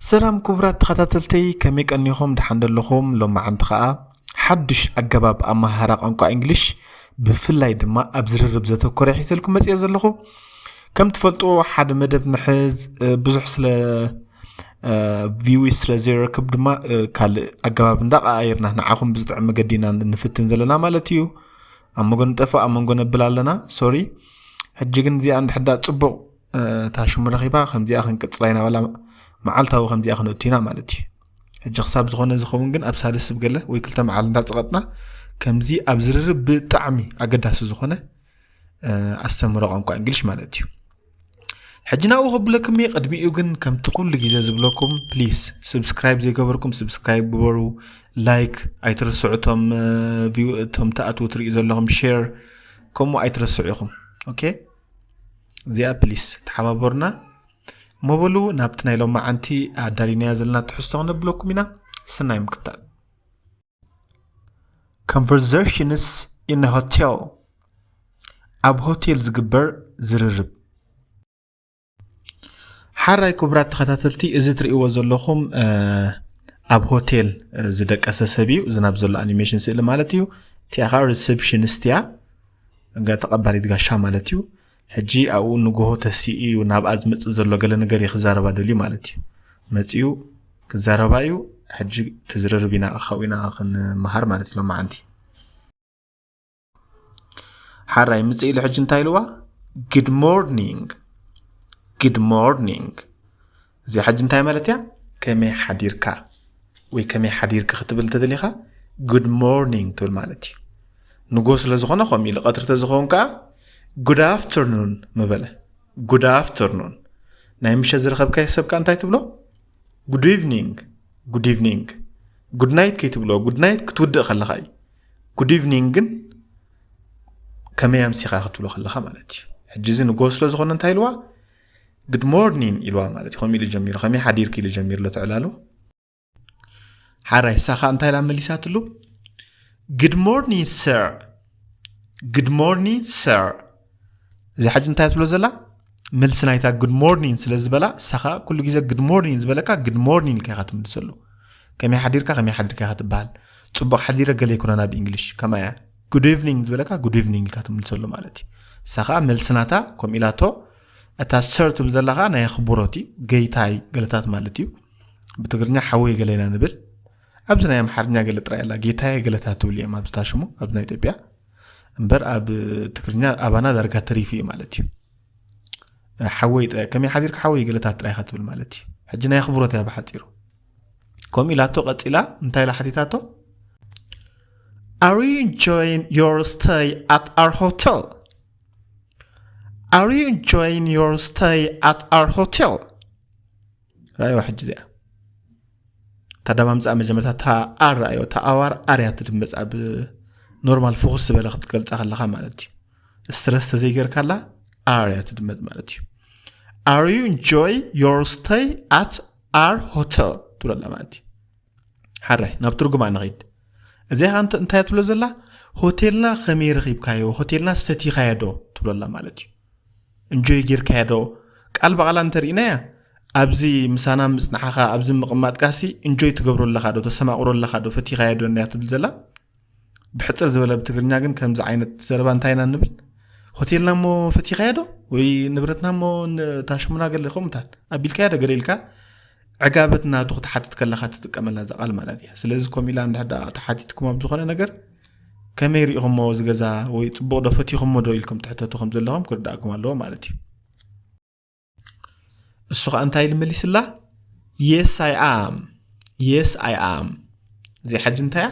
ሰላም ክቡራት ተኸታተልተይ፣ ከመይ ቀኒኹም? ደሓን ደለኹም? ሎማዓንቲ ኸኣ ሓዱሽ ኣገባብ ኣመሃህራ ቋንቋ እንግሊሽ፣ ብፍላይ ድማ ኣብ ዝርርብ ዘተኮረ ሒዘልኩም መጽየ ዘለኹ። ከም ትፈልጥዎ ሓደ መደብ ንሕዝ፣ እ፣ ብዙሕ ስለ፣ እ፣ ቪውስ ስለ ዘይረክብ ድማ፣ እ፣ ካልእ ኣገባብ እንዳቐያየርና ንዓኹም ብዝጥዕም መገዲ ኢና ንፍትን ዘለና ማለት እዩ። ኣብ መንጎ ንጠፍእ፣ ኣብ መንጎ ነብል ኣለና። ሶሪ። ሕጂ ግን እዚኣ እንድሕዳ ጽቡቕ፣ እ፣ እታ ሽሙ ረኺባ፣ ከምዚኣ ክንቅጽላ ኢና፣ ዋላ መዓልታዊ ከምዚኣ ክንእቱ ኢና ማለት እዩ። ሕጂ ክሳብ ዝኾነ ዝኸውን ግን ኣብ ሳልስ ገለ ወይ ክልተ መዓል እንዳጸቐጥና፣ ከምዚ ኣብ ዝርርብ ብጣዕሚ ኣገዳሲ ዝኾነ፣ እ፣ ኣስተምህሮ ቋንቋ እንግሊሽ ማለት እዩ። ሕጂ ናብኡ ከብለኩም እየ። ቅድሚኡ ግን ከምቲ ኩሉ ግዜ ዝብለኩም፣ ፕሊስ፣ ስብስክራይብ ዘይገበርኩም ስብስክራይብ ግበሩ፣ ላይክ ኣይትረስዑ፣ እቶም፣ እ፣ ቪው-፣ እቶም ትኣትዉ ትርእዩ ዘለኹም ሼር ከምኡ ኣይትረስዑ ኢኹም። ኦኬ፣ እዚኣ ፕሊስ ተሓባበሩና። እሞ በሉ ናብቲ ናይ ሎማዓንቲ ኣዳሊናዮ ዘለና ትሕዝቶ ክነብለኩም ኢና። ሰናይ ምክታል። Conversations in a hotel፣ ኣብ ሆቴል ዝግበር ዝርርብ። ሓራይ ክቡራት ተኸታተልቲ፣ እዚ ትርእይዎ ዘለኹም፣ እ፣ ኣብ ሆቴል፣ እ፣ ዝደቀሰ ሰብ እዩ። እዚ ናብ ዘሎ ኣኒሜሽን ስእሊ ማለት እዩ። እቲኣ ኸዓ ሪሰፕሽኒስት እያ፣ ጋ-፣ ተቐባሊት ጋሻ ማለት እዩ። ሕጂ ኣብኡ ንግሆ ተሲኡ እዩ ናብኣ ዝመጽእ ዘሎ፣ ገለ ነገር እዩ ክዛረባ ደልዩ ማለት እዩ። መጺኡ ክዛረባ እዩ። ሕጂ ትዝርርብ ኢና፣ ካብኡ ኢና ክንመሃር ማለት እዩ ሎማዓንቲ። ሓራይ ምጽእ ኢሉ ሕጂ እንታይ ኢልዋ? Good morning። Good morning። እዚ ሕጂ እንታይ ማለት እያ? ከመይ ሓዲርካ ወይ ከመይ ሓዲርኪ ክትብል እንተደሊኻ፣ ጉድ ሞርኒንግ ትብል ማለት እዩ። ንጎ ስለ ዝኾነ ከምኡ ኢሉ፣ ቀትሪ ተዝኸውን ከኣ ጉድ ኣፍተርኑን ምበለ። ጉድ ኣፍተርኑን። ናይ ምሸት ዝረኸብካዮ ሰብ ከኣ እንታይ ትብሎ? ጉድ ኢቭኒንግ። ጉድ ኢቭኒንግ። ጉድ ናይት ከይትብሎ፣ ጉድ ናይት ክትውድእ ከለኻ እዩ። ጉድ ኢቭኒንግ ግን ከመይ ኣምሲኻ ክትብሎ ከለኻ ማለት እዩ። ሕጂ እዚ ንጎ ስለ ዝኾነ እንታይ ኢልዋ? ጉድ ሞርኒንግ ኢልዋ ማለት እዩ። ከምኡ ኢሉ ጀሚሩ፣ ከመይ ሓዲርኪ ኢሉ ጀሚሩ ኣሎ ትዕላሉ። ሓራይ ሳኻ እንታይ ኢላ መሊሳትሉ? Good morning sir። Good morning sir። እዚ ሕጂ እንታይ ትብሎ ዘላ? መልሲ ናይታ ጉድ ሞርኒንግ ስለ ዝበላ፣ ሳኻ ኩሉ ግዜ ጉድ ሞርኒንግ ዝበለካ ጉድ ሞርኒንግ ኢልካ ኢኻ ትምልሰሉ። ከመይ ሓዲርካ፣ ከመይ ሓዲርካ ኢኻ ትበሃል። ጽቡቕ ሓዲረ ገለ ኣይኮነን ኣብ እንግሊሽ። ከማይ እያ። ጉድ ኢቭኒንግ ዝበለካ ጉድ ኢቭኒንግ ኢልካ ትምልሰሉ ማለት እዩ። ሳኻ መልሲ ናታ ከምኡ ኢላቶ፣ እታ ሰር ትብል ዘላ ኸኣ ናይ ኣኽብሮት እዩ። ጌታይ ገለታት ማለት እዩ። ብትግርኛ ሓወይ ገለ ኢና ንብል። ኣብዚ ናይ ኣምሓርኛ ገለ ጥራይ ኣላ። ጌታዬ ገለታት ትብሉ እዮም ኣብዚ ታሽሙ፣ ኣብዚ ናይ ኢትዮጵያ። እምበር ኣብ ትግርኛ ኣባና ዳርጋ ተሪፉ እዩ ማለት እዩ። ሓወይ ጥራይ፣ ከመይ ሓዲርካ ሓወይ ገለታት ጥራይ ኢኻ ትብል ማለት እዩ። ሕጂ ናይ ኣኽብሮት እያ ብሓጺሩ። ከምኡ ኢላቶ ቀጺላ፣ እንታይ ኢላ ሓቲታቶ? Are you enjoying your stay at our hotel? Are you enjoying your stay at our hotel? ራእይዋ ሕጂ እዚኣ። እታ ዳማ ምጽኣ መጀመርታ እታ ኣር ራእዮ፣ እታ ኣዋር ኣር እያ ትድመጽ ኣብ ኖርማል ፍኹስ ዝበለ ክትገልጻ ከለኻ ማለት እዩ። ስትረስ ተዘይገርካላ ኣር እያ ትድመጽ ማለት እዩ። Are you enjoy your stay at our hotel? ትብለላ ማለት እዩ። ሓራይ ናብ ትርጉማ ንኸይድ። እዚኣ ከኣ እንተ-፣ እንታይ ትብሎ ዘላ? ሆቴልና ከመይ ረኺብካዮ? ሆቴልናስ ፈቲኻዮ ዶ? ትብሎ ኣላ ማለት እዩ። እንጆይ ጌርካዮ ዶ? ቃል ብቓላ እንተርኢናያ፣ ኣብዚ ምሳና ምጽናሕኻ፣ ኣብዚ ምቕማጥካሲ እንጆይ ትገብሮ ኣለኻ ዶ? ተሰማቕሮ ኣለኻ ዶ? ፈቲኻዮ ዶ? እንድያ ትብል ዘላ። ብሕጽር ዝበለ ብትግርኛ ግን ከምዚ ዓይነት ዘረባ እንታይ ኢና ንብል? ሆቴልና እሞ ፈቲኻዮ ዶ? ወይ ንብረትና እሞ ን-፣ ታሽሙና ገለ ከምኡታት ኣቢልካዮ ዶ? ገለ ኢልካ ዕጋበት ናቱ ክትሓትት ከለኻ ትጥቀመላ እዛ ቃል ማለት እያ። ስለዚ ከምኡ ኢላ እንድሕር ደኣ ተሓቲትኩም ኣብ ዝኾነ ነገር፣ ከመይ ርኢኹሞ እዚ ገዛ ወይ ጽቡቕ ዶ ፈቲኹሞ ዶ ኢልኩም ትሕተቱ ከም ዘለኹም ክርዳእኩም ኣለዎ ማለት እዩ። እሱ ኸኣ እንታይ ኢሉ መሊስላ? Yes, I am። Yes, I am። እዚ ሕጂ እንታይ እያ?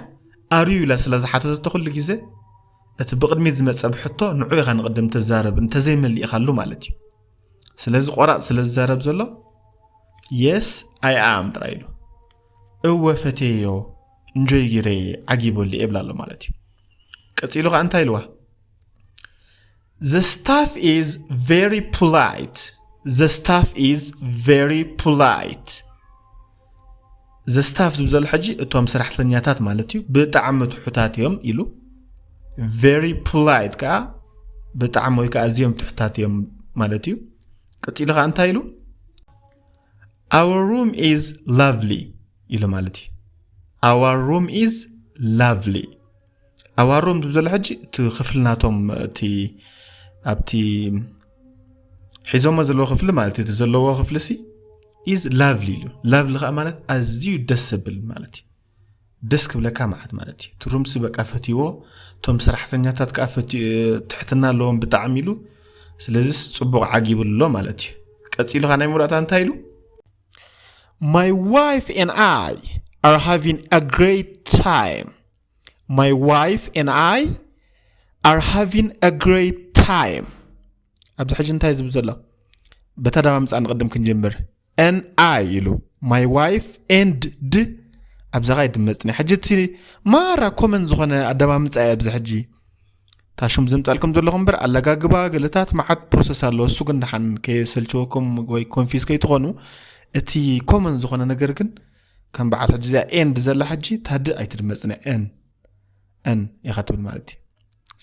Are you ኢላ ስለ ዝሓተተቶ ኩሉ ግዜ እቲ ብቕድሚት ዝመጸ ብሕቶ ንዑ ኢኻ ንቕድም ትዛረብ፣ እንተዘይመሊእኻሉ ማለት እዩ። ስለዚ ቆራጽ ስለ ዝዛረብ ዘሎ፣ Yes, I am ጥራይ ኢሉ። እወ ፈትየዮ፣ እንጆይ ጌረየ፣ ዓጊበሉ እየ ይብላ ኣሎ ማለት እዩ። ቀጺሉ ኸኣ እንታይ ኢልዋ? The staff is very polite። The staff is very polite። The staff ዝብል ዘሎ ሕጂ እቶም ሰራሕተኛታት ማለት እዩ፣ ብጣዕሚ ትሑታት እዮም ኢሉ። Very polite ከኣ ብጣዕሚ ወይ ከኣ ኣዝዮም ትሑታት እዮም ማለት እዩ። ቀጺሉ ከኣ እንታይ ኢሉ? Our room is lovely ኢሉ ማለት እዩ። Our room is lovely. Our room ዝብል ዘሎ ሕጂ እቲ ክፍሊ ናቶም፣ እቲ ኣብቲ ሒዞሞ ዘለዎ ክፍሊ ማለት እዩ። እቲ ዘለዎ ክፍሊ ሲ is lovely ኢሉ። Lovely ከዓ ማለት ኣዝዩ ደስ ዘብል ማለት እዩ። ደስ ክብለካ መዓት ማለት እዩ። እቲ ሩም ሲ በቃ ፈትይዎ፣ እቶም ሰራሕተኛታት ከዓ ፈትዩ፣ ትሕትና ኣለዎም ብጣዕሚ ኢሉ። ስለዚስ ፅቡቕ ዓጊቡ ኣሎ ማለት እዩ። ቀፂሉ ከዓ ናይ መወዳእታ እንታይ ኢሉ? My wife and I are having a great time. My wife and I are having a great time. ኣብዚ ሕጂ እንታይ ዝብል ዘሎ? በታ ዳማ ምፃ ንቅድም ክንጀምር። N I ኢሉ my wife and ድ ኣብዛ ጋ ይድመፅኒ። ሕጂ እቲ ማራ ኮመን ዝኾነ ኣደማምፃ እየ ኣብዚ ሕጂ ታሽም ዝምፃልኩም ዘለኹም እምበር ኣለጋግባ ገለታት መዓት ፕሮሰስ ኣለዎ። እሱ ግን ደሓን ከየሰልችወኩም ወይ ኮንፊዝ ከይትኾኑ እቲ ኮመን ዝኾነ ነገር ግን ከም በዓል ሕጂ እዚኣ ኤንድ ዘላ ሕጂ ታድ ኣይትድመፅና ኤን ኤን ኢኻ ትብል ማለት እዩ።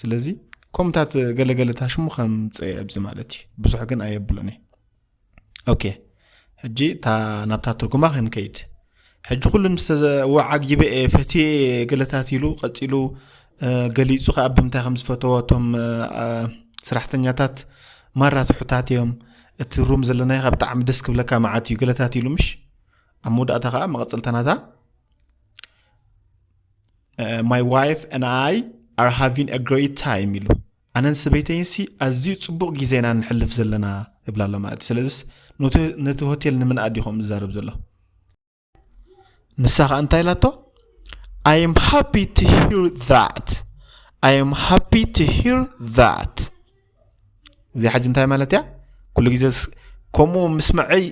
ስለዚ ከምታት ገለገለ ታሽሙ ከምፀ ኣብዚ ማለት እዩ። ብዙሕ ግን ኣየብሎን እየ። ኦኬ ሕጂ እታ ናብታ ትርጉማ ክንከይድ። ሕጂ ኩሉ ምስ ተዘ- ወዓጊበ እየ ፈትየ ገለታት ኢሉ ቀፂሉ እ፣ ገሊፁ ከዓ ብምንታይ ከም ዝፈተዎ እቶም እ፣ እ፣ ሰራሕተኛታት ማራ ትሑታት እዮም። እቲ ሩም ዘለናዮ ከዓ ብጣዕሚ ደስ ክብለካ መዓት እዩ ገለታት ኢሉ ምሽ ኣብ መወዳእታ ከዓ መቐፅልታ ናታ my wife and I are having a great time ኢሉ ኣነን ሰበይተይን ሲ ኣዝዩ ፅቡቕ ግዜና ንሕልፍ ዘለና እብላ ኣሎ ማለት እዩ። ስለዚስ ነቲ- ነቲ ሆቴል ንምንኣድ እዩ ከምኡ ዝዛረብ ዘሎ። ንሳ ከዓ እንታይ ኢላቶ? I am happy to hear that. I am happy to hear that. እዚኣ ሕጂ እንታይ ማለት እያ? ኩሉ ግዜ ስ- ከምኡ ምስመዐይ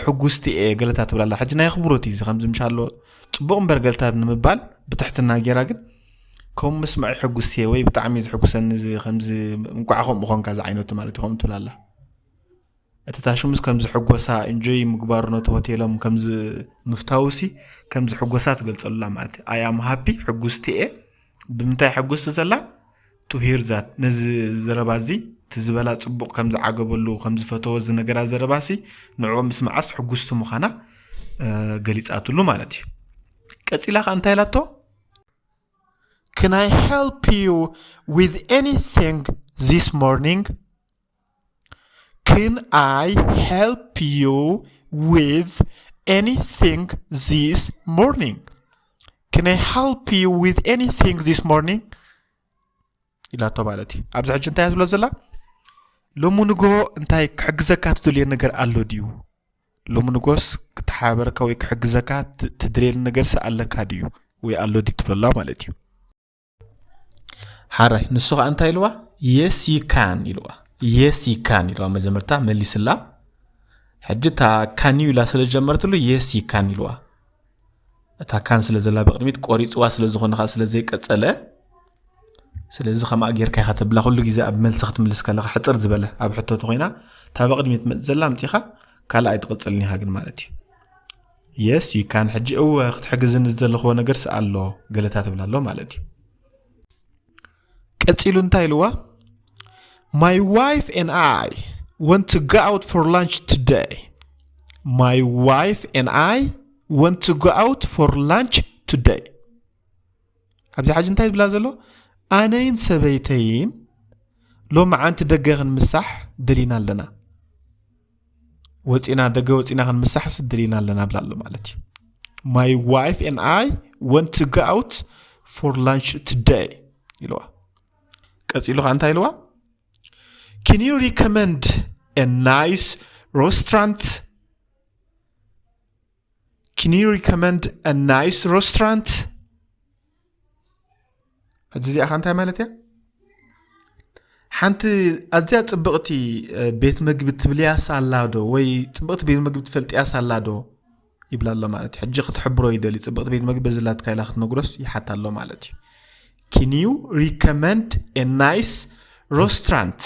ሕጉስቲ እየ ገለታት ትብላላ። ሕጂ ናይ ኣኽብሮት እዩ እዚ ከምዚ ምሻሎ ፅቡቕ እምበር ገልታት ንምባል ብትሕትና ጌራ ግን ከምኡ ምስመዐይ ሕጉስቲ እየ ወይ ብጣዕሚ እዩ ዝሕጉሰኒ እዚ ከምዚ እንቋዕ ከምኡ ኾንካ እዚ ዓይነቱ ማለት እዩ ከምኡ ትብላላ። እቲ ታሽሙስ ከም ዝሕጎሳ ኢንጆይ ምግባሩ ነቲ ሆቴሎም ከም ምፍታውሲ ከም ዝሕጎሳ ትገልጸሉላ ማለት እዩ። I am happy ሕጉስቲ እየ። ብምንታይ ሕጉስቲ ዘላ? To hear that ነዚ ዘረባ እዚ እቲ ዝበላ ጽቡቕ ከም ዝዓገበሉ ከም ዝፈተዎ እዚ ነገራ ዘረባሲ ንዕኡ ምስ መዓስ ሕጉስቲ ምዃና ገሊጻትሉ ማለት እዩ። ቀጺላ ከ እንታይ ኢላቶ? Can I help you with anything this morning? Can I help you with anything this morning? Can I help you with anything this morning? ኢላቶ ማለት እዩ። ኣብዚ ሕጂ እንታይ እያ ትብሎ ዘላ? ሎሚ ንግሆ እንታይ ክሕግዘካ ትደልዮ ነገር ኣሎ ድዩ? ሎሚ ንግሆስ ክተሓባበረካ ወይ ክሕግዘካ ት- ትደልየኒ ነገርስ ኣለካ ድዩ ወይ ኣሎ ድዩ ትብለላ ማለት እዩ። ሓራይ ንሱ ከዓ እንታይ ኢልዋ? Yes you can ኢልዋ። Yes you can ኢልዋ። መጀመርታ መሊስላ። ሕጂ እታ ካን ዩ ኢላ ስለ ዝጀመረትሉ yes you can ኢልዋ። እታ ካን ስለ ዘላ ብቕድሚት ቆሪፅዋ ስለ ዝኾነ ከዓ ስለ ዘይቀፀለ ስለዚ ከምኣ ጌርካ ኢኻ ተብላ ኩሉ ግዜ ኣብ መልሲ ክትምልስ ከለኻ ሕፅር ዝበለ ኣብ ሕቶቱ ኮይና እታ ብቕድሚት መፅ ዘላ ኣምፂኻ ካልኣይ ትቕፅልን ኢኻ ግን ማለት እዩ። Yes you can ሕጂ እወ ክትሕግዝኒ ዝደለኽዎ ነገርስ ኣሎ ገለታ ትብላ ኣሎ ማለት እዩ። ቀፂሉ እንታይ ኢልዋ? My wife and I want to go out for lunch today. My wife and I want to go out for lunch today. ኣብዚ ሓጂ እንታይ ዝብላ ዘሎ? ኣነይን ሰበይተይን ሎሚ ዓንቲ ደገ ክንምሳሕ ደሊና ኣለና። ወፂና ደገ ወፂና ክንምሳሕ ስደሊና ኣለና ብላ ኣሎ ማለት እዩ። My wife and I want to go out for lunch today ኢልዋ። ቀፂሉ ከዓ እንታይ ኢልዋ? Can you recommend a nice restaurant? Can you recommend a nice restaurant? ሕጂ እዚኣ ከ እንታይ ማለት እያ? ሓንቲ ኣዝያ ፅብቕቲ ቤት መግቢ ትብልያስ ኣላ ዶ ወይ ፅብቕቲ ቤት መግቢ ትፈልጥያስ ኣላ ዶ ይብላ ኣሎ ማለት እዩ። ሕጂ ክትሕብሮ ይደሊ ፅብቕቲ ቤት መግቢ በዝላትካ ኢላ ክትነግሮስ ይሓታ ኣሎ ማለት እዩ። Can you recommend a nice restaurant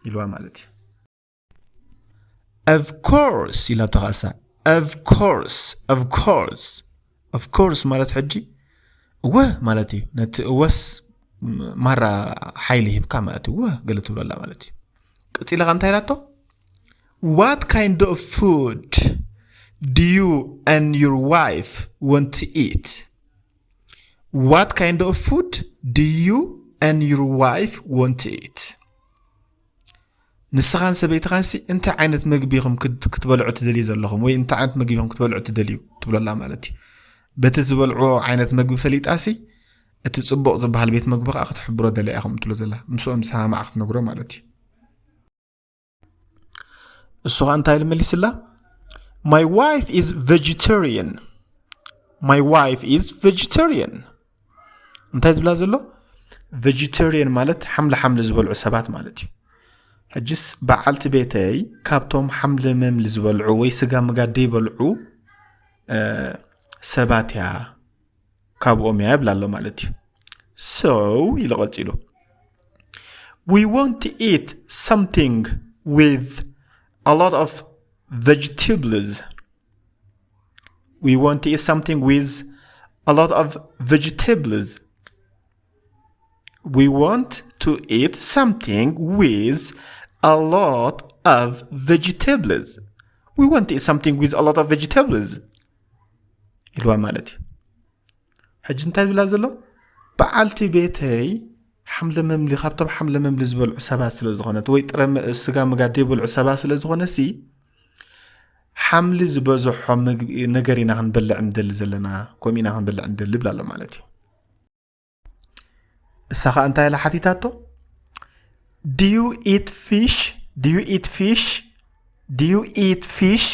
ኢልዋ ማለት እዩ። Of course ኢላ ተኻእሳ። Of course of course of course ማለት ሕጂ እወ ማለት እዩ። ነቲ እወስ ማራ ሓይሊ ሂብካ ማለት እዩ። እወ ገለ ትብለላ ማለት እዩ። ቀፂለኻ እንታይ ኢላቶ? What kind of food do you and your wife want to eat? What kind of food do you and your wife want to eat? ንስኻን ሰበይትኻንሲ እንታይ ዓይነት መግቢ ኢኹም ክት- ክትበልዑ ትደልዩ ዘለኹም ወይ እንታይ ዓይነት መግቢ ኢኹም ክትበልዑ ትደልዩ ትብለላ ማለት እዩ። በቲ ዝበልዕዎ ዓይነት መግቢ ፈሊጣሲ እቲ ጽቡቕ ዝበሃል ቤት መግቢ ከዓ ክትሕብሮ ደልያ ኢኹም ትብሎ ዘላ ምስኦም ዝሰማማዕ ክትነግሮ ማለት እዩ። እሱ ከዓ እንታይ ኢሉ መሊስላ? My wife is vegetarian. My wife is vegetarian. እንታይ ዝብላ ዘሎ? ቨጂተሪየን ማለት ሓምሊ ሓምሊ ዝበልዑ ሰባት ማለት እዩ። ሕጅስ በዓልቲ ቤተይ ካብቶም ሓምሊ መምሊ ዝበልዑ ወይ ስጋ ምጋድ ዘይበልዑ ሰባት እያ፣ ካብኦም እያ ይብላ ኣሎ ማለት እዩ። So ኢሉ ቀፂሉ, we want to eat something with a lot of vegetables. We want to eat something with a lot of vegetables. We want to eat something with a lot of vegetables. We want to eat something with a lot of vegetables. ኢልዋ ማለት እዩ። ሕጂ እንታይ ዝብላ ዘሎ? በዓልቲ ቤተይ ሓምለ መምሊ፣ ካብቶም ሓምለ መምሊ ዝበልዑ ሰባት ስለ ዝኾነት ወይ ጥረ ስጋ ምጋድ ዘይበልዑ ሰባት ስለ ዝኾነ ሲ ሓምሊ ዝበዝሖ ነገር ኢና ክንበልዕ ንደሊ ዘለና፣ ከምኡ ኢና ክንበልዕ ንደሊ ይብላ ኣሎ ማለት እዩ። እሳ ኸዓ እንታይ ኢላ ሓቲታቶ? Do you eat fish? Do you eat fish? Do you eat fish?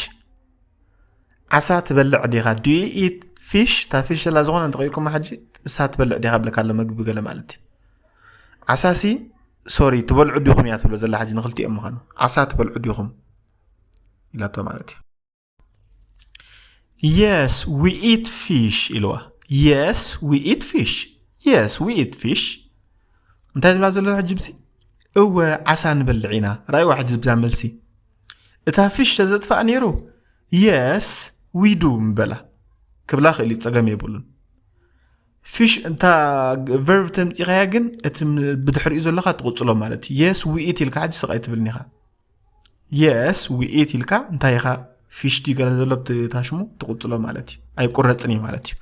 ዓሳ ትበልዕ ዲኻ? Do you eat fish? እታ ፊሽ ዘላ ዝኾነ እንተቐይርኩማ ሕጂ እሳ ትበልዕ ዲኻ ብለካ ኣሎ፣ መግቢ ገለ ማለት እዩ። ዓሳ ሲ ሶሪ ትበልዑ ዲኹም እያ ትብሎ ዘላ ሕጂ ንኽልቲኦም ምዃኑ። ዓሳ ትበልዑ ዲኹም ኢላቶ ማለት እዩ። Yes, we eat fish ኢልዋ። Yes, we eat fish. Yes, we eat fish. እንታይ ዝብላ ዘሎ ሕጂ ብሲ? እወ ዓሳ ንበልዕ ኢና። ራእይዋ ሕጂ ብዛ መልሲ። እታ ፊሽ ተዘጥፋእ ነይሩ? Yes, we do ምበላ ክብላ ክእል እዩ፣ ጸገም የብሉን። ፊሽ እንታ ቨርብ ተምጺኻያ ግን እቲ ብድሕሪኡ ዘለካ ትቕጽሎ ማለት እዩ። Yes, we eat ኢልካ ሕጂ ስቕ ኣይትብልን ኢኻ። Yes, we eat ኢልካ እንታይ ኢኻ? ፊሽ ድዩ ገለ ዘሎ ብቲ ታሽሙ ትቕጽሎ ማለት እዩ። ኣይቁረጽን እዩ ማለት እዩ።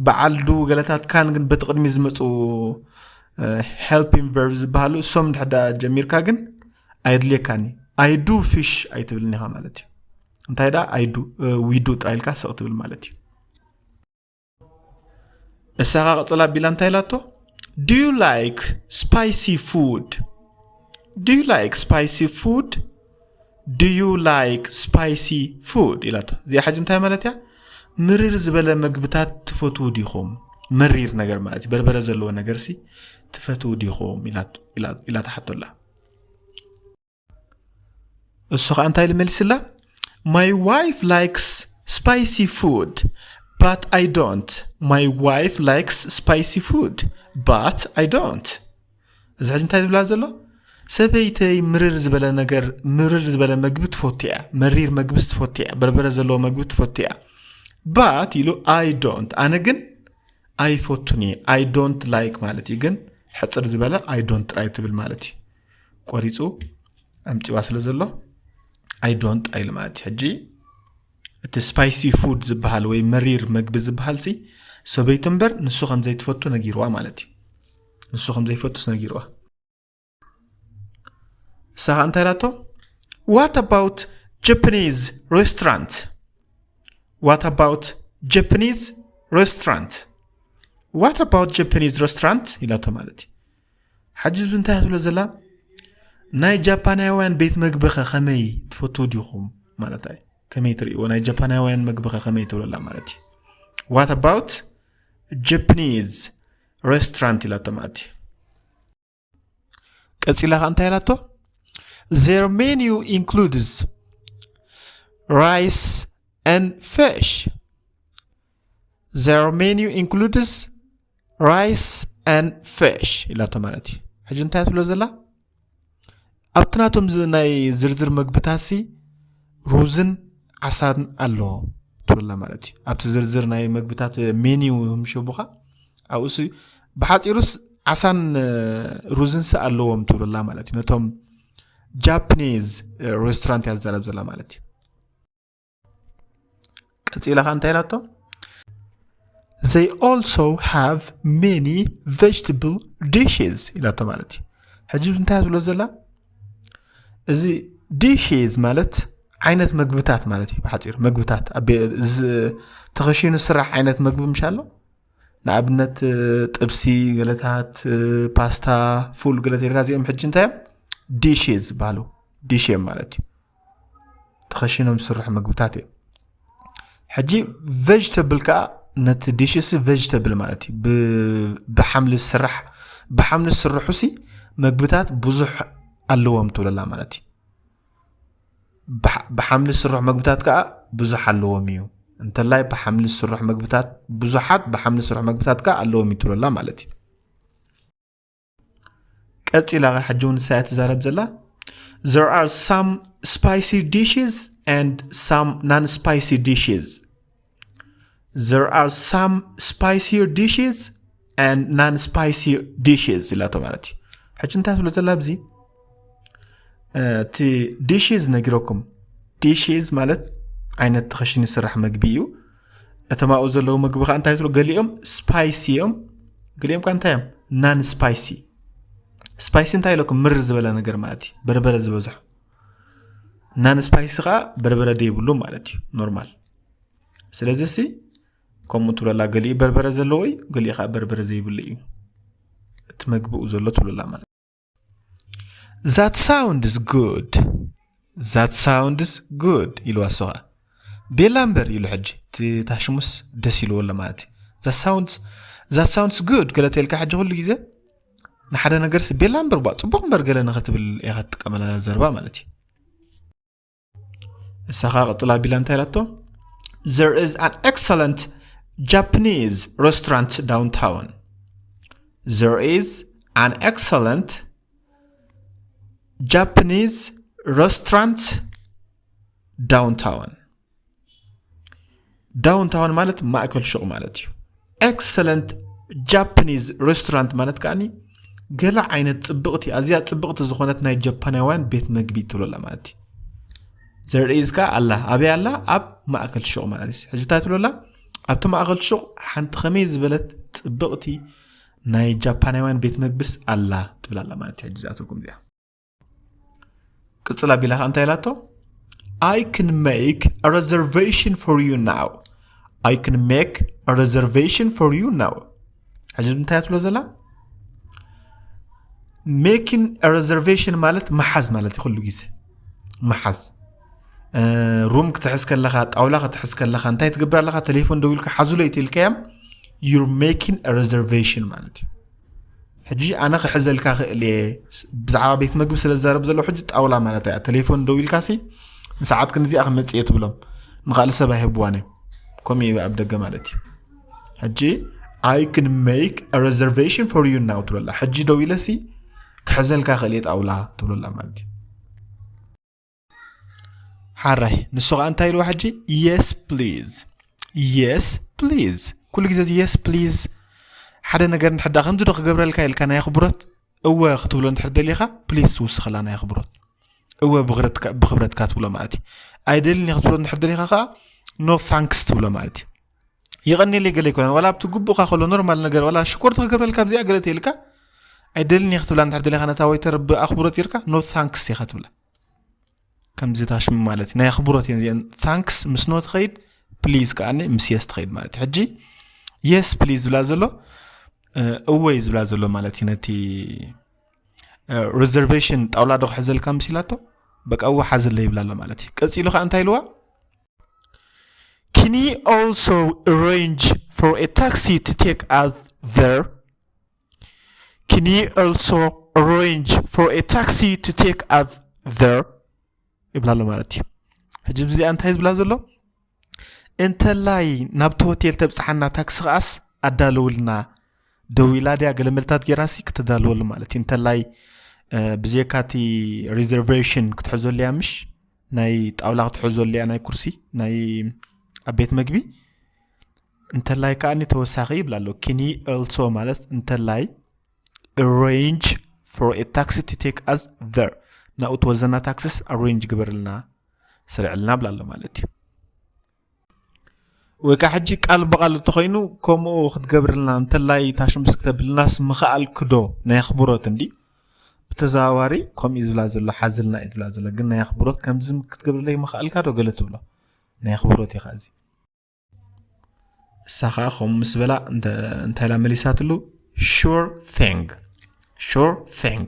በዓል ዱ ገለታት ካን ግን በቲ ቅድሚ ዝመጹ helping verb ዝበሃሉ እሶም እንድሕዳ ጀሚርካ ግን ኣየድልየካኒ። I do fish ኣይትብልን ኢኻ ማለት እዩ። እንታይ ደኣ I do፣ we do ጥራይ ኢልካ ስቕ ትብል ማለት እዩ። እሳኻ ቀጽላ ቢላ እንታይ ኢላቶ? Do you like spicy food? Do you like spicy food? Do you like spicy food? ኢላቶ። እዚኣ ሕጂ እንታይ ማለት እያ? ምርር ዝበለ መግብታት ትፈትዉ ዲኹም? መሪር ነገር ማለት እዩ። በርበረ ዘለዎ ነገር ሲ ትፈትዉ ዲኹም? ኢላ ትሓቶላ። እሱ ኸዓ እንታይ ኢሉ መሊስላ? My wife likes spicy food, but I don't. My wife likes spicy food, but I don't. እዚ ሕጂ እንታይ ዝብላ ዘሎ? ሰበይተይ ምርር ዝበለ ነገር፣ ምርር ዝበለ መግቢ ትፈቱ እያ፣ መሪር መግቢ ትፈቱ እያ፣ በርበረ ዘለዎ መግቢ ትፈቱ እያ። But ኢሉ I don't፣ ኣነ ግን ኣይፈቱን እየ። I don't like ማለት እዩ፣ ግን ሕፅር ዝበለ I don't ጥራይ ትብል ማለት እዩ። ቆሪፁ ኣምፂዋ ስለ ዘሎ I don't ኣይል ማለት እዩ። ሕጂ እቲ spicy food ዝበሃል ወይ መሪር መግቢ ዝበሃል ሲ ሰበይቱ እምበር ንሱ ከም ዘይትፈቱ ነጊርዋ ማለት እዩ። ንሱ ከም ዘይፈቱስ ነጊርዋ። እሳ ኸዓ እንታይ ኢላቶ? What about Japanese restaurant? What about Japanese restaurant? What about Japanese restaurant? ኢላቶ ማለት እዩ። ሕጂ እዚ እንታይ እያ ትብሎ ዘላ? ናይ ጃፓናውያን ቤት መግቢ ኸ ከመይ ትፈትዉ ዲኹም ማለት እዩ። ከመይ ትርእይዎ? ናይ ጃፓናውያን መግቢ ኸ ከመይ ትብለላ ማለት እዩ። What about Japanese restaurant? ኢላቶ ማለት እዩ። ቀጺላ ኸዓ እንታይ ኢላቶ? Their menu includes rice and fish. Their menu includes rice and fish ኢላቶ ማለት እዩ። ሕጂ እንታይ ትብሎ ዘላ? ኣብቲ ናቶም ዝ-፣ ናይ ዝርዝር መግብታትሲ ሩዝን ዓሳን ኣሎ ትብላ ማለት እዩ። ኣብቲ ዝርዝር ናይ መግብታት ሜኒው ህምሸቡኻ ኣብኡሲ ብሓጺሩስ ዓሳን፣ እ፣ ሩዝንሲ ኣለዎም ትብለላ ማለት እዩ። ነቶም Japanese restaurant እያ ዝዛረብ ዘላ ማለት እዩ። ቀፂላ ከዓ እንታይ ኢላቶ? They also have many vegetable dishes ኢላቶ ማለት እዩ። ሕጂ እንታይ ትብሎ ዘላ? እዚ dishes ማለት ዓይነት መግብታት ማለት እዩ። ብሓፂር መግብታት ተኸሺኑ ስራሕ ዓይነት መግቢ ምሽ ኣሎ። ንኣብነት ጥብሲ ገለታት፣ ፓስታ፣ ፉል ገለት ኢልካ እዚኦም ሕጂ እንታይ እዮም? Dishes ይበሃሉ። Dish እዮም ማለት እዩ። ተኸሺኖም ዝስርሑ ምግብታት እዮም። ሕጂ vegetable ከዓ ነቲ dishes vegetable ማለት እዩ። ብሓምሊ ዝስራሕ ብሓምሊ ዝስርሑ ሲ መግብታት ብዙሕ ኣለዎም ትብለላ ማለት እዩ። ብሓምሊ ዝስርሑ መግብታት ከዓ ብዙሕ ኣለዎም እዩ። እንተላይ ብሓምሊ ዝስርሑ መግብታት ብዙሓት ብሓምሊ ዝስርሑ መግብታት ከዓ ኣለዎም እዩ ትብለላ ማለት እዩ። ቀፂላ ሕጂ እውን ንሳ እያ ትዛረብ ዘላ። There are some spicy dishes and some non-spicy dishes. There are some spicier dishes and non-spicier dishes ኢላቶ ማለት እዩ። ሕጂ እንታይ ትብሎ ዘላ ኣብዚ እቲ dishes ነጊረኩም። Dishes ማለት ዓይነት ተኸሽኑ ዝስራሕ መግቢ እዩ። እቶም ኣብኡ ዘለዉ መግቢ ከዓ እንታይ ትብሎ? ገሊኦም spicy እዮም፣ ገሊኦም ከዓ እንታይ እዮም? Non-spicy። Spicy እንታይ ኢለኩም? ምር ዝበለ ነገር ማለት እዩ፣ በርበረ ዝበዝሖ። Non-spicy ከዓ በርበረ ዘይብሉ ማለት እዩ፣ ኖርማል። ስለዚ ሲ ከምኡ ትብለላ፣ ገሊኡ በርበረ ዘለዎ እዩ፣ ገሊኡ ከዓ በርበረ ዘይብሉ እዩ እቲ መግብኡ ዘሎ ትብለላ ማለት። That sounds good. That sounds good ኢልዋ እሱ ከዓ። ቤላ እምበር ኢሉ ሕጂ እቲ ታሽሙስ ደስ ኢልዎ ኣሎ ማለት እዩ። That sounds, that sounds good ገለ ተልካ ሕጂ ኩሉ ግዜ ንሓደ ነገር ሲ ቤላ እምበር ባ ጽቡቕ እምበር ገለ ንኽትብል ኢኻ ትጥቀመላ ዘርባ ማለት እዩ። እሳ ከዓ ቅጽል ኣቢላ እንታይ ኢላቶ? There is an excellent Japanese restaurant downtown. There is an excellent Japanese restaurant downtown. Downtown ማለት ማእከል ሹቕ ማለት እዩ። Excellent Japanese restaurant ማለት ከዓኒ ገለ ዓይነት ጽብቕቲ፣ ኣዝያ ጽብቕቲ ዝኾነት ናይ ጃፓናውያን ቤት መግቢ ትብለላ ማለት እዩ። There is ከዓ ኣላ። ኣበይ ኣላ? ኣብ ማእከል ሹቕ ማለት እዩ። ሕጂ እንታይ ትብለላ? ኣብቲ ማእከል ሹቕ ሓንቲ ከመይ ዝበለት ጽብቕቲ ናይ ጃፓናውያን ቤት መግብስ ኣላ ትብላላ ማለት እዩ። ሕጂ እዚኣ ትርጉም እዚኣ። ቅጽል ኣቢላ ከዓ እንታይ ኢላቶ? I can make a reservation for you now. I can make a reservation for you now. ሕጂ እንታይ ትብሎ ዘላ? Making a reservation ማለት ምሓዝ ማለት እዩ። ኩሉ ግዜ ምሓዝ፣ ሩም ክትሕዝ ከለኻ፣ ጣውላ ክትሕዝ ከለኻ እንታይ ትገብር ኣለኻ? ቴሌፎን ደዊልካ ሓዙለይ ትልካዮም፣ you're making a reservation ማለት እዩ። ሕጂ ኣነ ክሕዘልካ ክእል እየ፣ ብዛዕባ ቤት መግቢ ስለ ዝዛረብ ዘለኹ ሕጂ ጣውላ ማለት እያ። ቴሌፎን ደዊልካ ሲ ንሰዓት ክንዚኣ ክመጽእ እየ ትብሎም፣ ንኻልእ ሰብ ኣይህብዋን እዮም። ከምኡ እዩ ኣብ ደገ ማለት እዩ። ሕጂ I can make a reservation for you now ትብለላ። ሕጂ ደዊለ ሲ ክሕዘልካ ክእል እየ ጣውላ ትብለላ ማለት እዩ። ሓራይ ንሱ ከዓ እንታይ ኢልዋ ሕጂ? Yes please። Yes please። ኩሉ ግዜ እዚ yes please ሓደ ነገር እንድሕር ደኣ ከምዚ ዶ ክገብረልካ ኢልካ ናይ ኣኽብሮት እወ ክትብሎ እንድሕር ደሊኻ please ትውስኸላ ናይ ኣኽብሮት። እወ ብኽብረትካ ትብሎ ማለት እዩ። ኣይደልን እየ ክትብሎ እንድሕር ደሊኻ ከዓ no thanks ትብሎ ማለት እዩ። የቐንየለይ ገለ ኣይኮነን፣ ዋላ ኣብቲ ግቡእካ ከሎ ኖርማል ነገር ዋላ ሽኮር ክገብረልካ ኣብዚኣ ገለ ተይልካ ኣይደልን እየ ክትብላ እንድሕር ደሊኻ ነታ ወይተር ብኣኽብሮት ጌርካ no thanks ኢኻ ትብላ። ከምዚ ታሽሙ ማለት እዩ። ናይ ኣኽብሮት እየን እዚአን። Thanks ምስ no ትኸይድ፣ please ከዓኒ ምስ yes ትኸይድ ማለት እዩ። ሕጂ yes please ዝብላ ዘሎ እወ እዩ ዝብላ ዘሎ ማለት እዩ። ነቲ reservation ጣውላ ዶ ክሕዘልካ ምስ ኢላቶ በቃ እወ ሓዘለይ ይብላ ኣሎ ማለት እዩ። ቀፂሉ ከዓ እንታይ ኢልዋ? Can you also arrange for a taxi to take us there? Can you also arrange for a taxi to take us there? ይብላ ኣሎ ማለት እዩ። ሕጂ ብዚኣ እንታይ ዝብላ ዘሎ? እንተላይ ናብቲ ሆቴል ተብፅሓና ታክሲ ከዓስ ኣዳለውልና። ደዊላ ድያ ገለ መልታት ጌራሲ ክተዳልወሉ ማለት እዩ። እንተላይ ብዜካ እቲ reservation ክትሕዘሉ እያ ምሽ ናይ ጣውላ ክትሕዘሉ እያ ናይ ኩርሲ ናይ ኣብ ቤት መግቢ። እንተላይ ከዓኒ ተወሳኺ ይብላ ኣሎ። Can you also ማለት እንተላይ arrange for a taxi to take us there ናብኡ ትወዘና taxes arrange ግበርልና፣ ስርዕልና ብላ ኣሎ ማለት እዩ። ወይ ከዓ ሕጂ ቃል ብቓል እንተኾይኑ ከምኡ ክትገብርልና እንተላይ ታሽምስ ክተብልናስ ምኽኣልክ ዶ? ናይ ኣኽብሮት እንዲ ብተዘዋዋሪ ከምኡ እዩ ዝብላ ዘሎ፣ ሓዝልና እዩ ዝብላ ዘሎ። ግን ናይ ኣኽብሮት ከምዚ ክትገብርለይ ምኽኣልካ ዶ ገለ ትብሎ? ናይ ኣኽብሮት እዩ ከዓ እዚ። እሳ ከዓ ከምኡ ምስ በላ እንተ- እንታይ ኢላ መሊሳትሉ? Sure thing, sure thing።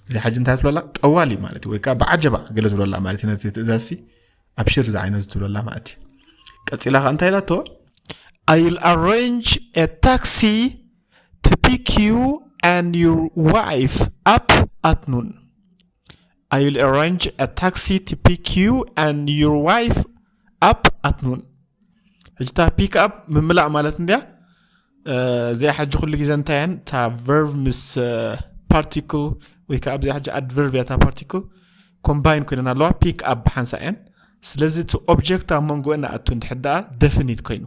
እዚ ሓጂ እንታይ ትብለላ? ጠዋሊ ማለት እዩ። ወይ ከዓ ብዓጀባ ገለ ትብለላ ማለት እዩ። ነቲ ትእዛዝሲ ኣብሽር ዝዓይነቱ ትብለላ ማለት እዩ። ቀፂላ ከዓ እንታይ ኢላቶ? I will arrange a taxi to pick you and your wife up at noon. I will arrange a taxi to pick you and your wife up at noon. ሕጂ እታ pick up ምምላእ ማለት እንድያ። እዚኣ ሕጂ ኩሉ ግዜ እንታይ እየን? እታ verb ምስ particle ወይ ከዓ ኣብዚኣ ሕጂ adverb እያ። እታ particle combine ኮይነን ኣለዋ። Pick up ብሓንሳ እየን። ስለዚ እቲ object ኣብ መንጎ እየን ኣቱ እንድሕር ደኣ definite ኮይኑ፣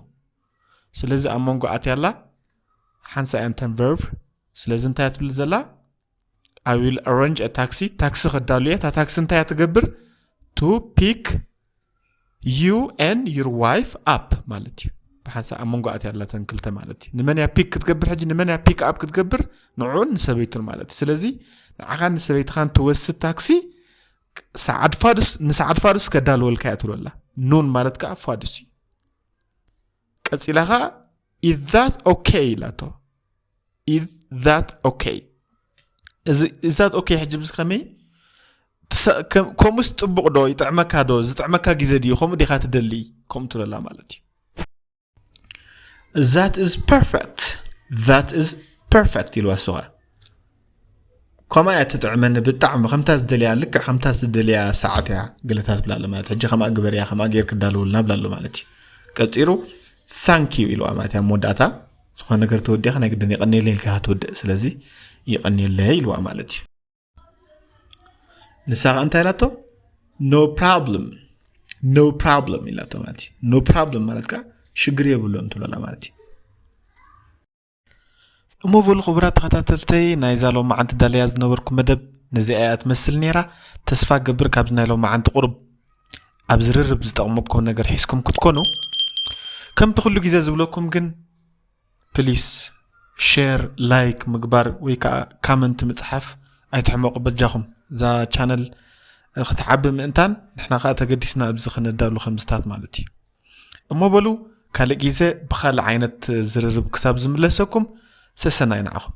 ስለዚ ኣብ መንጎ ኣትያ ኣላ። ሓንሳ እየን እተን verb። ስለዚ እንታይ እያ ትብል ዘላ? I will arrange a taxi፣ ታክሲ ከዳሉ እየ። እታ ታክሲ እንታይ እያ ትገብር? To pick you and your wife up ማለት እዩ። ብሓንሳእ ኣብ መንጎ ኣትያ ኣላ እተን ክልተ ማለት እዩ። ንመን እያ pick ክትገብር ሕጂ? ንመን እያ pick up ክትገብር? ንዕኡን ንሰበይቱን ማለት እዩ። ስለዚ ንዓኻን ንሰበይትኻን ትወስድ ታክሲ ሰዓት ፋዱስ፣ ንሰዓት ፋዱስ ከዳልወልካ እያ ትብለላ። ኑን ማለት ከዓ ፋዱስ እዩ። ቀፂላ ከዓ is that okay ኢላቶ። Is that okay? እዚ is that okay ሕጂ ምስ ከመይ ትሰ- ከም- ከምኡስ ፅቡቕ ዶ? ይጥዕመካ ዶ? ዝጥዕመካ ግዜ ድዩ? ከምኡ ዲኻ ትደሊ? ከምኡ ትብለላ ማለት እዩ። That is perfect, that is perfect ኢልዋ እሱ ኸዓ። ከምኣ እያ ትጥዕመኒ ብጣዕሚ፣ ከምታ ዝደልያ፣ ልክዕ ከምታ ዝደልያ ሰዓት እያ ገለታት ብላ ኣሎ ማለት። ሕጂ ከምኣ ግበርያ፣ ከምኣ ጌር ክዳለወልና ብላ ኣሎ ማለት እዩ። ቀፂሩ thank you ኢልዋ ማለት እያ። መወዳእታ ዝኾነ ነገር ተወዲኻ ናይ ግድን የቐንየለይ ኢልካ ትወድእ። ስለዚ ይቐንየለይ ኢልዋ ማለት እዩ። ንሳ ኸዓ እንታይ ኢላቶ? No problem, no problem ኢላቶ ማለት እዩ። No problem ማለት ከዓ ሽግር የብሉን ትብለላ ማለት እዩ። እሞ በሉ ክቡራት ተኸታተልተይ፣ ናይዛ ሎማዓንቲ ዳለያ ዝነበርኩ መደብ ነዚኣ እያ ትመስል ነይራ። ተስፋ ገብር ካብዚ ናይ ሎማዓንቲ ቁሩብ ኣብ ዝርርብ ዝጠቕመኩም ነገር ሒዝኩም ክትኮኑ። ከምቲ ኩሉ ግዜ ዝብለኩም ግን ፕሊስ ሼር፣ ላይክ ምግባር ወይ ከዓ ካመንት ምፅሓፍ ኣይትሕመቑ በጃኹም። እዛ ቻነል ክትዓቢ ምእንታን ንሕና ከዓ ተገዲስና ኣብዚ ክነዳሉ ከምዝታት ማለት እዩ። እሞ በሉ ካልእ ግዜ ብኻልእ ዓይነት ዝርርብ ክሳብ ዝምለሰኩም ሰሰናይ ንዓኹም።